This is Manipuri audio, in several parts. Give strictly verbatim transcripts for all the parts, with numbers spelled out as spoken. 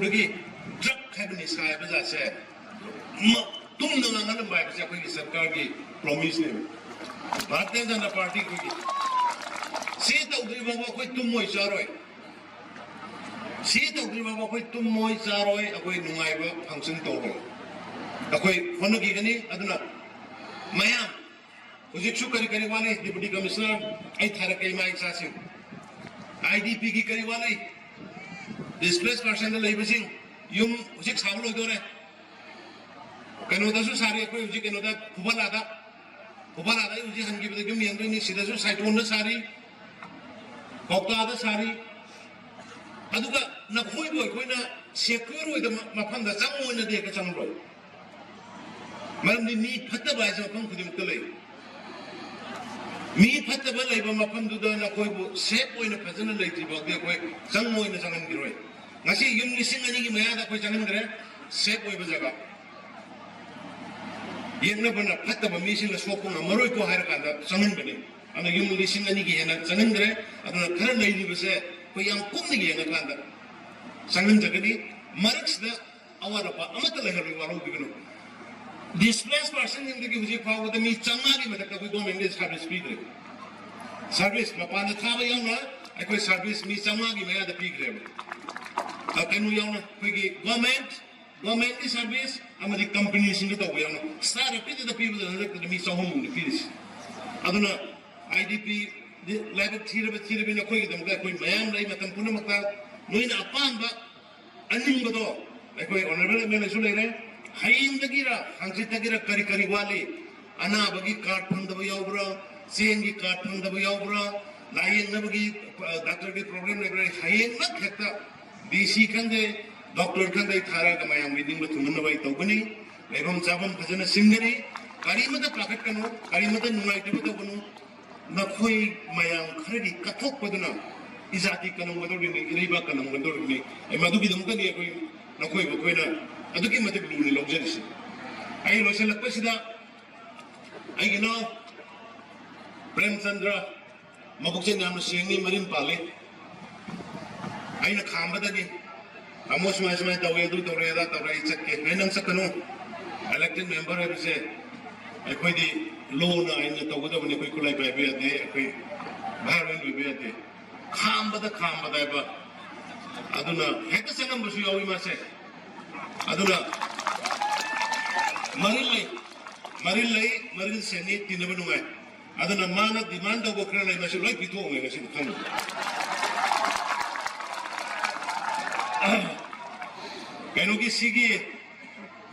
ꯑꯩꯈꯣꯏꯒꯤ ꯗ꯭ꯔꯒ ꯍꯥꯏꯕ ꯅꯤꯁꯥ ꯍꯥꯏꯕ ꯖꯥꯠꯁꯦ ꯃ-, ꯇꯨꯝꯗ ꯉꯥꯡꯍꯜꯂꯝꯕ ꯍꯥꯏꯕꯁꯦ ꯑꯩꯈꯣꯏꯒꯤ ꯁꯔꯀꯥꯔꯒꯤ ꯄ꯭ꯔꯣꯃꯤꯁꯅꯦꯕ, ꯚꯥꯔꯇꯤꯌ ꯖꯅꯇꯥ ꯄꯥꯔꯇꯤ ꯑꯩꯈꯣꯏꯒꯤ꯫ ꯁꯤ ꯇꯧꯗ꯭ꯔꯤ ꯐꯥꯎꯕ ꯑꯩꯈꯣꯏ ꯇꯨꯝꯃꯣꯏ ꯆꯥꯔꯣꯏ꯫ ꯁꯤ ꯇꯧꯗ꯭ꯔꯤ ꯐꯥꯎꯕ ꯑꯩꯈꯣꯏ ꯇꯨꯝꯃꯣꯏ ꯆꯥꯔꯣꯏ, ꯑꯩꯈꯣꯏ ꯅꯨꯡꯉꯥꯏꯕ ꯐꯪꯁꯟ ꯇꯧꯔꯣꯏ꯫ ꯑꯩꯈꯣꯏ ꯍꯣꯠꯅꯈꯤꯒꯅꯤ꯫ ꯑꯗꯨꯅ ꯃꯌꯥꯝ ꯍꯧꯖꯤꯛꯁꯨ ꯀꯔꯤ ꯀꯔꯤ ꯋꯥꯠꯂꯤ? ꯗꯤꯄꯨꯇꯤ ꯀꯃꯤꯁꯅꯔ, ꯑꯩ ꯊꯥꯔꯛꯀꯦ ꯏꯃꯥ ꯏꯆꯥꯁꯤꯡ꯫ ꯑꯥꯏ ꯗꯤ ꯄꯤꯒꯤ ꯀꯔꯤ ꯋꯥꯠꯂꯤ? ꯗꯤꯁꯄ꯭ꯂꯦꯁ ꯄꯥꯔꯁꯟꯗ ꯂꯩꯕꯁꯤꯡ ꯌꯨꯝ ꯍꯧꯖꯤꯛ ꯁꯥꯕ ꯂꯣꯏꯗꯣꯔꯦ꯫ ꯀꯩꯅꯣꯗꯁꯨ ꯁꯥꯔꯤ, ꯑꯩꯈꯣꯏ ꯍꯧꯖꯤꯛ ꯀꯩꯅꯣꯗ ꯈꯨꯕꯂꯥꯗ, ꯈꯨꯕꯂꯥꯗ ꯑꯩ ꯍꯧꯖꯤꯛ ꯍꯟꯈꯤꯕꯗ ꯌꯨꯝ ꯌꯦꯡꯗꯣꯏꯅꯤ꯫ ꯁꯤꯗꯁꯨ ꯁꯥꯏꯇꯣꯟꯗ ꯁꯥꯔꯤ, ꯀꯧꯇꯥꯗ ꯁꯥꯔꯤ꯫ ꯑꯗꯨꯒ ꯅꯈꯣꯏꯕꯨ ꯑꯩꯈꯣꯏꯅ ꯁꯦꯀ꯭ꯌꯨꯔ ꯑꯣꯏꯗꯕ ꯃꯐꯝꯗ ꯆꯪꯉꯣꯅꯗꯤ ꯍꯦꯛꯇ ꯆꯪꯉꯔꯣꯏ꯫ ꯃꯔꯝꯗꯤ ꯃꯤ ꯐꯠꯇꯕ ꯍꯥꯏꯁꯦ ꯃꯐꯝ ꯈꯨꯗꯤꯡꯃꯛꯇ ꯂꯩ꯫ ꯃꯤ ꯐꯠꯇꯕ ꯂꯩꯕ ꯃꯐꯝꯗꯨꯗ ꯅꯈꯣꯏꯕꯨ ꯁꯦꯐ ꯑꯣꯏꯅ ꯐꯖꯅ ꯂꯩꯇ꯭ꯔꯤ ꯐꯥꯎꯗꯤ ꯑꯩꯈꯣꯏ ꯆꯪꯉꯣꯏꯅ ꯆꯪꯍꯟꯈꯤꯔꯣꯏ꯫ ꯉꯁꯤ ꯌꯨꯝ ꯂꯤꯁꯤꯡ ꯑꯅꯤꯒꯤ ꯃꯌꯥꯗ ꯑꯩꯈꯣꯏ ꯆꯪꯍꯟꯈ꯭ꯔꯦ, ꯁꯦꯐ ꯑꯣꯏꯕ ꯖꯒꯥ꯫ ꯌꯦꯛꯅꯕꯅ ꯐꯠꯇꯕ ꯃꯤꯁꯤꯡꯅ ꯁꯣꯛꯄ ꯉꯝꯃꯔꯣꯏꯀꯣ ꯍꯥꯏꯔ ꯀꯥꯟꯗ ꯆꯪꯍꯟꯕꯅꯤ꯫ ꯑꯗꯣ ꯌꯨꯝ ꯂꯤꯁꯤꯡ ꯑꯅꯤꯒꯤ ꯍꯦꯟꯅ ꯆꯪꯍꯟꯈ꯭ꯔꯦ꯫ ꯑꯗꯨꯅ ꯈꯔ ꯂꯩꯔꯤꯕꯁꯦ ꯑꯩꯈꯣꯏ ꯌꯥꯝ ꯀꯨꯞꯅ ꯌꯦꯡꯉꯀꯥꯟꯗ ꯆꯪꯍꯟꯖꯒꯅꯤ꯫ ꯃꯔꯛꯁꯤꯗ ꯑꯋꯥꯠ ꯑꯄꯥ ꯑꯃꯠꯇ ꯂꯩꯍꯜꯂꯣꯏ, ꯋꯥꯔꯧꯕꯤꯒꯅꯨ꯫ ꯗꯤꯁꯄ꯭ꯂꯦꯁ ꯄꯥꯔꯁꯟꯁꯤꯡꯗꯒꯤ ꯍꯧꯖꯤꯛ ꯐꯥꯎꯕꯗ ꯃꯤ ꯆꯥꯝꯃꯉꯥꯒꯤ ꯃꯊꯛꯇ ꯑꯩꯈꯣꯏ ꯒꯣꯔꯃꯦꯟꯒꯤ ꯁꯥꯔꯚꯤꯁ ꯄꯤꯈ꯭ꯔꯦ꯫ ꯁꯥꯔꯚꯤꯁ ꯃꯄꯥꯟꯗ ꯊꯥꯕ ꯌꯥꯎꯅ ꯑꯩꯈꯣꯏ ꯁꯥꯔꯚꯤꯁ ꯃꯤ ꯆꯥꯝꯃꯉꯥꯒꯤ ꯃꯌꯥꯗ ꯄꯤꯈ꯭ꯔꯦꯕ꯫ ꯑ, ꯀꯩꯅꯣ ꯌꯥꯎꯅ ꯑꯩꯈꯣꯏꯒꯤ ꯒꯣꯔꯃꯦꯟ, ꯒꯣꯔꯃꯦꯟꯒꯤ ꯁꯥꯔꯚꯤꯁ ꯑꯃꯗꯤ ꯀꯝꯄꯅꯤꯁꯤꯡꯗ ꯇꯧꯕ ꯌꯥꯎꯅ ꯁ꯭ꯇꯥꯔꯠ ꯑꯞꯀꯤꯗꯨꯗ ꯄꯤꯕꯗ ꯍꯟꯗꯛꯇꯗ ꯃꯤ ꯆꯍꯨꯝꯃꯨꯛꯅꯤ ꯄꯤꯔꯤꯁꯦ꯫ ꯑꯗꯨꯅ ꯑꯥꯏ ꯗꯤ ꯄꯤ, ꯂꯥꯏꯕꯛ ꯊꯤꯔꯕ ꯊꯤꯔꯕꯤ ꯅꯈꯣꯏꯒꯤꯗꯃꯛꯇ ꯑꯩꯈꯣꯏ ꯃꯌꯥꯝ ꯂꯩ꯫ ꯃꯇꯝ ꯄꯨꯝꯅꯃꯛꯇ ꯅꯣꯏꯅ ꯑꯄꯥꯝꯕ ꯑꯅꯤꯡꯕꯗꯣ ꯑꯩꯈꯣꯏ ꯑꯣꯅꯔꯦꯕꯜ ꯑꯦꯝ ꯑꯦꯜ ꯑꯦꯁꯨ ꯂꯩꯔꯦ꯫ ꯍꯌꯦꯡꯗꯒꯤꯔ ꯍꯪꯆꯤꯠꯇꯒꯤꯔ ꯀꯔꯤ ꯀꯔꯤ ꯋꯥꯠꯂꯤ? ꯑꯅꯥꯕꯒꯤ ꯀꯥꯔꯗ ꯐꯪꯗꯕ ꯌꯥꯎꯕ꯭ꯔꯥ? ꯆꯦꯡꯒꯤ ꯀꯥꯔꯗ ꯐꯪꯗꯕ ꯌꯥꯎꯕ꯭ꯔꯥ? ꯂꯥꯌꯦꯡꯅꯕꯒꯤ, ꯑ, ꯗꯥꯛꯇꯔꯒꯤ ꯄ꯭ꯔꯣꯕ꯭ꯂꯦꯝ ꯂꯩꯕ꯭ꯔꯥ? ꯍꯌꯦꯡꯃꯛ ꯍꯦꯛꯇ ꯗꯤ ꯁꯤ ꯈꯪꯗꯦ, ꯗꯣꯛꯇꯔ ꯈꯪꯗꯦ, ꯑꯩ ꯊꯥꯔꯛꯑꯒ ꯃꯌꯥꯝꯒꯤ ꯅꯤꯡꯕ ꯊꯨꯡꯍꯟꯅꯕ ꯑꯩ ꯇꯧꯒꯅꯤ꯫ ꯂꯩꯐꯝ ꯆꯥꯐꯝ ꯐꯖꯅ ꯁꯤꯟꯒꯅꯤ꯫ ꯀꯔꯤꯃꯇ ꯄꯥꯈꯠꯀꯅꯨ, ꯀꯔꯤꯃꯇ ꯅꯨꯡꯉꯥꯏꯇꯕ ꯇꯧꯒꯅꯨ꯫ ꯅꯈꯣꯏ ꯃꯌꯥꯝ ꯈꯔꯗꯤ ꯀꯠꯊꯣꯛꯄꯗꯨꯅ ꯏꯖꯥꯇꯤ ꯀꯟꯂꯝꯒꯗꯧꯔꯤꯕꯅꯤ, ꯏꯔꯩꯕꯥꯛ ꯀꯟꯂꯝꯒꯗꯧꯔꯤꯕꯅꯤ꯫ ꯑꯩ ꯃꯗꯨꯒꯤꯗꯃꯛꯇꯅꯤ ꯑꯩꯈꯣꯏ ꯅꯈꯣꯏꯕꯨ ꯑꯩꯈꯣꯏꯅ ꯑꯗꯨꯛꯀꯤ ꯃꯇꯤꯛ ꯂꯨꯅ ꯂꯧꯖꯔꯤꯁꯤ꯫ ꯑꯩ ꯂꯣꯏꯁꯤꯜꯂꯛꯄꯁꯤꯗ ꯑꯩꯒꯤ ꯏꯅꯥꯎ ꯄ꯭ꯔꯦꯝꯆꯟꯗ꯭ꯔ ꯃꯕꯨꯛꯆꯦꯜ ꯌꯥꯝꯅ ꯁꯦꯡꯉꯤ, ꯃꯔꯤꯟ ꯄꯥꯜꯂꯤ꯫ ꯑꯩꯅ ꯈꯥꯝꯕꯗꯒꯤ "ꯇꯥꯃꯣ, ꯁꯨꯃꯥꯏ ꯁꯨꯃꯥꯏꯅ ꯇꯧꯋꯦ, ꯑꯗꯨ ꯇꯧꯔꯦ, ꯑꯗꯥ ꯇꯧꯔꯦ, ꯑꯩ ꯆꯠꯀꯦ"꯫ "ꯑꯦ, ꯅꯪ ꯆꯠꯀꯅꯨ, ꯏꯂꯦꯛꯇꯦꯗ ꯃꯦꯝꯕꯔ ꯍꯥꯏꯕꯁꯦ ꯑꯩꯈꯣꯏꯗꯤ ꯂꯣꯅ ꯑꯩꯅ ꯇꯧꯒꯗꯕꯅꯤ, ꯑꯩꯈꯣꯏ ꯈꯨꯠꯂꯥꯏ ꯄꯥꯏꯕ ꯌꯥꯗꯦ, ꯑꯩꯈꯣꯏ ꯚꯥꯏꯑꯣꯂꯦꯟ ꯑꯣꯏꯕ ꯌꯥꯗꯦ"꯫ ꯈꯥꯝꯕꯗ ꯈꯥꯝꯕꯗ ꯍꯥꯏꯕ꯫ ꯑꯗꯨꯅ ꯍꯦꯛꯇ ꯆꯪꯉꯝꯕꯁꯨ ꯌꯥꯎꯏ ꯃꯥꯁꯦ꯫ ꯑꯗꯨꯅ ꯃꯔꯤꯜ ꯂꯩ, ꯃꯔꯤꯜ ꯂꯩ, ꯃꯔꯤꯜ ꯁꯦꯡꯉꯤ, ꯇꯤꯟꯅꯕ ꯅꯨꯡꯉꯥꯏ꯫ ꯑꯗꯨꯅ ꯃꯥꯅ ꯗꯤꯃꯥꯟ ꯇꯧꯕ ꯈꯔ ꯂꯩ, ꯃꯁꯤ ꯂꯣꯏ ꯄꯤꯊꯣꯛꯑꯝꯃꯦ ꯉꯁꯤꯗꯤ ꯈꯪꯉꯤ꯫ ꯀꯩꯅꯣꯒꯤ ꯁꯤꯒꯤ,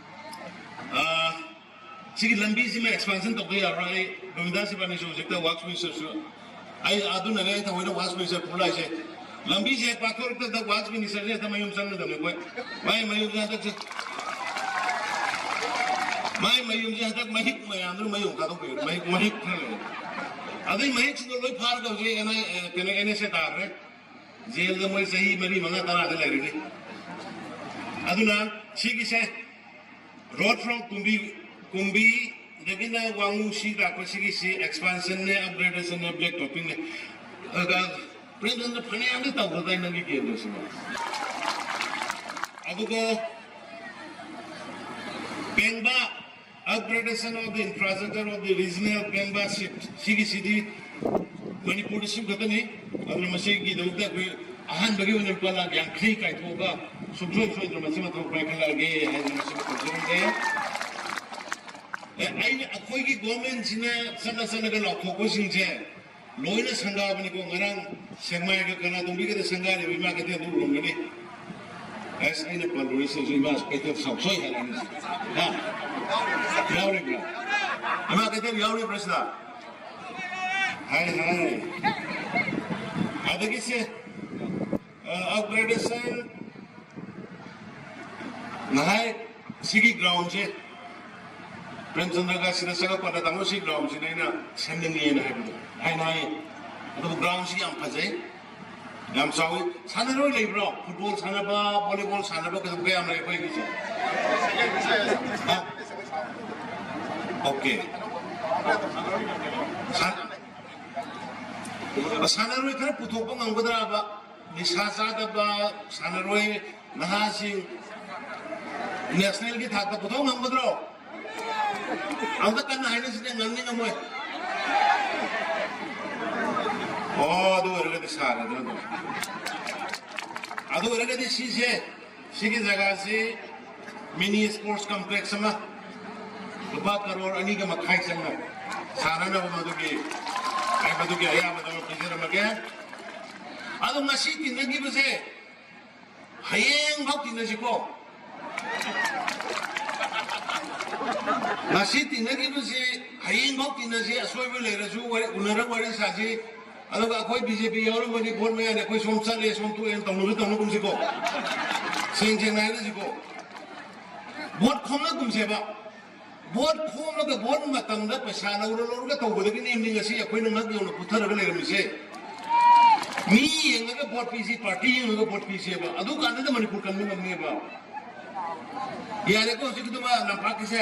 ꯑ, ꯁꯤꯒꯤ ꯂꯝꯕꯤꯁꯤꯃ ꯑꯦꯛꯁꯄꯥꯟꯁꯟ ꯇꯧꯕ ꯌꯥꯔꯣꯏ꯫ ꯑꯩ ꯒꯣꯕꯤꯟꯗꯥꯁ ꯏꯕꯥꯅꯤꯁꯨ ꯍꯧꯖꯤꯛꯇ ꯋꯥꯛꯁ ꯃꯤꯅꯤꯁꯇꯔꯁꯨ, ꯑꯩ ꯑꯗꯨꯅꯅꯦ ꯑꯩ ꯊꯑꯣꯏꯅ ꯋꯥꯛꯁ ꯃꯤꯅꯤꯁꯇꯔ ꯄꯨꯔ ꯂꯥꯛꯏꯁꯦ꯫ ꯂꯝꯕꯤꯁꯦ ꯍꯦꯛ ꯄꯥꯊꯣꯔꯛꯇꯗ ꯋꯥꯛꯁ ꯃꯤꯅꯤꯁꯇꯔꯁꯦ ꯍꯦꯛꯇ ꯃꯌꯨꯝ ꯆꯪꯒꯗꯕꯅꯤ ꯑꯩꯈꯣꯏ꯫ ꯃꯥꯏ ꯃꯌꯨꯝꯁꯦ ꯍꯟꯗꯛꯁꯦ, ꯃꯥꯏ ꯃꯌꯨꯝꯁꯦ ꯍꯟꯗꯛ ꯃꯍꯤꯛ ꯃꯌꯥꯝꯗꯨꯅ ꯃꯌꯨꯝ ꯊꯥꯗꯣꯛꯄꯤꯔꯦ꯫ ꯃꯍꯤꯛ, ꯃꯍꯤꯛ ꯈꯔ ꯂꯩꯔꯦ꯫ ꯑꯗꯨꯏ ꯃꯍꯤꯛꯁꯤꯡꯗꯣ ꯂꯣꯏ ꯐꯥꯔꯒ ꯍꯧꯖꯤꯛ ꯑꯦꯟ ꯑꯥꯏ, ꯑꯦ, ꯀꯩꯅꯣ, ꯑꯦꯟ ꯑꯦꯁ ꯑꯦ ꯇꯥꯈ꯭ꯔꯦ꯫ ꯖꯦꯜꯗ ꯃꯣꯏ ꯆꯍꯤ ꯃꯔꯤ, ꯃꯉꯥ, ꯇꯔꯥꯗ ꯂꯩꯔꯅꯤ꯫ ꯑꯗꯨꯅ ꯁꯤꯒꯤꯁꯦ road from ꯀꯨꯝꯕꯤ, ꯀꯨꯝꯕꯤꯗꯒꯤꯅ ꯋꯥꯉꯨ ꯁꯤ ꯂꯥꯛꯄ ꯁꯤꯒꯤꯁꯤ expansionꯅꯦ, upgradeationꯅꯦ, black toppingꯅꯦ꯫ ꯑꯗꯨꯒ ꯄ꯭ꯔꯦꯝꯆꯟꯗ꯭ꯔ ꯐꯅꯌꯥꯝꯗꯤ ꯇꯧꯈ꯭ꯔꯗꯥꯏ ꯅꯪꯒꯤ ꯀꯦꯟꯗ꯭ꯔꯁꯤꯕꯣ? ꯑꯗꯨꯒ ꯄꯦꯡꯕ, upgradation of the infrastructure of the regional ꯄꯦꯡꯕ seat, ꯁꯤꯒꯤꯁꯤꯗꯤ ꯃꯅꯤꯄꯨꯔꯗ ꯁꯤ ꯈꯛꯇꯅꯤ꯫ ꯑꯗꯨꯅ ꯃꯁꯤꯒꯤꯗꯃꯛꯇ ꯑꯩꯈꯣꯏ ꯑꯍꯥꯟꯕꯒꯤ ꯑꯣꯏꯅ ꯂꯨꯄꯥ ꯂꯥꯈ ꯌꯥꯡꯈꯩ ꯀꯥꯏꯊꯣꯛꯑꯒ ꯁꯨꯡꯁꯣꯏ ꯁꯣꯏꯗꯅ ꯃꯁꯤꯃ ꯊꯕꯛ ꯄꯥꯏꯈꯠꯂꯛꯑꯒꯦ ꯍꯥꯏꯗꯅ ꯃꯁꯤꯃ ꯇꯧꯖꯔꯝꯒꯦ꯫ ꯑꯦ, ꯑꯩꯅ, ꯑꯩꯈꯣꯏꯒꯤ ꯒꯣꯔꯃꯦꯟꯁꯤꯅ ꯆꯠꯂ ꯆꯠꯂꯒ ꯂꯥꯎꯊꯣꯛꯄꯁꯤꯡꯁꯦ ꯂꯣꯏꯅ ꯁꯪꯒꯥꯕꯅꯤꯀꯣ꯫ ꯉꯔꯥꯡ ꯁꯦꯛꯃꯥꯏꯒ ꯀꯅꯥꯇꯣꯝꯕꯤꯒꯗ ꯁꯪꯒꯥꯔꯤꯕ ꯏꯃꯥ ꯀꯩꯊꯦꯜꯗꯨ ꯎꯔꯝꯒꯅꯤ꯫ ꯑꯁ, ꯑꯩꯅ ꯄꯜꯂꯨꯔꯤꯁꯤꯁꯨ ꯏꯃꯥ ꯀꯩꯊꯦꯜ ꯁꯥꯎ ꯁꯣꯏ ꯍꯥꯏꯔꯛꯑꯅꯤ꯫ ꯍꯥ? ꯌꯥꯎꯔꯤꯕ꯭ꯔꯥ? ꯏꯃꯥ ꯀꯩꯊꯦꯜ ꯌꯥꯎꯔꯤꯕ꯭ꯔꯥ ꯁꯤꯗ? ꯍꯥꯏ, ꯍꯥꯏ꯫ ꯑꯗꯒꯤ ꯁꯦ, ꯑ, upgradation ꯉꯍꯥꯏ ꯁꯤꯒꯤ groundꯁꯦ ꯄ꯭ꯔꯦꯝꯆꯟꯗ꯭ꯔꯒ ꯁꯤꯗ ꯆꯪꯉꯛꯄꯗ, "ꯇꯥꯃꯣ, ꯁꯤ groundꯁꯤꯅ ꯑꯩꯅ ꯁꯦꯝꯅꯤꯡꯉꯦꯅ" ꯍꯥꯏꯕꯗꯣ, ꯍꯥꯏꯅ ꯍꯥꯏꯌꯦ꯫ ꯑꯗꯨꯕꯨ groundꯁꯤ ꯌꯥꯝ ꯐꯖꯩ, ꯌꯥꯝ ꯆꯥꯎꯋꯤ꯫ ꯁꯥꯟꯅꯔꯣꯏ ꯂꯩꯕ꯭ꯔꯣ? Football ꯁꯥꯟꯅꯕ, volleyball ꯁꯥꯟꯅꯕ, ꯀꯩꯗꯧꯕ ꯀꯌꯥꯝ ꯂꯩ ꯑꯩꯈꯣꯏꯒꯤꯁꯦ? ꯍꯥ? Okay꯫ ꯁꯥꯟ-, ꯁꯥꯟꯅꯔꯣꯏ ꯈꯔ ꯄꯨꯊꯣꯛꯄ ꯉꯝꯒꯗ꯭ꯔꯕ? ꯅꯤꯁꯥ ꯆꯥꯗꯕ ꯁꯥꯟꯅꯔꯣꯏ, ꯅꯍꯥꯁꯤꯡ ꯅꯦꯁꯅꯦꯜꯒꯤ ꯊꯥꯛꯇ ꯄꯨꯊꯣꯛ ꯉꯝꯒꯗ꯭ꯔꯣ? ꯑꯝꯇ ꯀꯟꯅ ꯍꯥꯏꯅꯁꯤꯅꯦ, ꯉꯝꯅꯤ ꯉꯝꯃꯣꯏ? ꯑꯣ, ꯑꯗꯨ ꯑꯣꯏꯔꯒꯗꯤ ꯁꯥꯔꯦ, ꯑꯗꯨ ꯑꯗꯨꯝ꯫ ꯑꯗꯨ ꯑꯣꯏꯔꯒꯗꯤ ꯁꯤꯁꯦ, ꯁꯤꯒꯤ ꯖꯒꯥꯁꯤ ꯃꯤꯅꯤ ꯁ꯭ꯄꯣꯔꯠꯁ ꯀꯝꯄ꯭ꯂꯦꯛꯁ ꯑꯃ ꯂꯨꯄꯥ ꯀꯔꯣꯔ ꯑꯅꯤꯒ ꯃꯈꯥꯏ ꯆꯪꯅ ꯁꯥꯅꯅꯕ ꯃꯗꯨꯒꯤ, ꯑꯩ ꯃꯗꯨꯒꯤ ꯑꯌꯥꯕꯗꯣ ꯄꯤꯖꯔꯝꯃꯒꯦ꯫ ꯑꯗꯣ ꯉꯁꯤ ꯇꯤꯟꯅꯈꯤꯕꯁꯦ ꯍꯌꯦꯡ ꯐꯥꯎ ꯇꯤꯟꯅꯁꯤꯀꯣ꯫ ꯉꯁꯤ ꯇꯤꯟꯅꯈꯤꯕꯁꯤ ꯍꯌꯦꯡ ꯐꯥꯎ ꯇꯤꯟꯅꯁꯤ, ꯑꯁꯣꯏꯕ ꯂꯩꯔꯁꯨ ꯋꯥꯔꯤ, ꯎꯅꯔꯒ ꯋꯥꯔꯤ ꯁꯥꯁꯤ꯫ ꯑꯗꯨꯒ ꯑꯩꯈꯣꯏ ꯕꯤ ꯖꯦ ꯄꯤ ꯌꯥꯎꯔꯝꯃꯗꯤ ꯚꯣꯠ ꯃꯌꯥꯅꯤ, ꯑꯩꯈꯣꯏ ꯁꯣꯝ ꯆꯠꯂꯦ, ꯁꯣꯝ ꯇꯣꯛꯑꯦꯅ ꯇꯧꯅꯕ ꯇꯧꯅꯒꯨꯝꯁꯤꯀꯣ꯫ ꯁꯦꯡ ꯁꯦꯡꯅ ꯍꯥꯏꯅꯁꯤꯀꯣ꯫ ꯚꯣꯠ ꯈꯣꯝꯅꯒꯨꯝꯁꯦꯕ꯫ ꯚꯣꯠ ꯈꯣꯝꯃꯒ ꯚꯣꯠ ꯃꯇꯝꯗ ꯄꯩꯁꯥ ꯂꯧꯔ ꯂꯧꯔꯒ ꯇꯧꯕꯗꯒꯤꯅꯦ ꯃꯤ ꯉꯁꯤ ꯑꯩꯈꯣꯏꯅ ꯉꯛ ꯌꯧꯅ ꯄꯨꯊꯔꯒ ꯂꯩꯔꯝꯃꯤꯁꯦ꯫ ꯃꯤ ꯌꯦꯡꯉꯒ ꯚꯣꯠ ꯄꯤꯁꯤ, ꯄꯥꯔꯇꯤ ꯌꯦꯡꯉꯒ ꯚꯣꯠ ꯄꯤꯁꯦꯕ꯫ ꯑꯗꯨ ꯀꯥꯟꯗꯨꯗ ꯃꯅꯤꯄꯨꯔ ꯀꯟꯕ ꯉꯝꯅꯦꯕ꯫ ꯌꯥꯔꯦꯀꯣ ꯍꯧꯖꯤꯛꯀꯤꯗꯨꯃ ꯂꯝꯄꯥꯛꯀꯤꯁꯦ꯫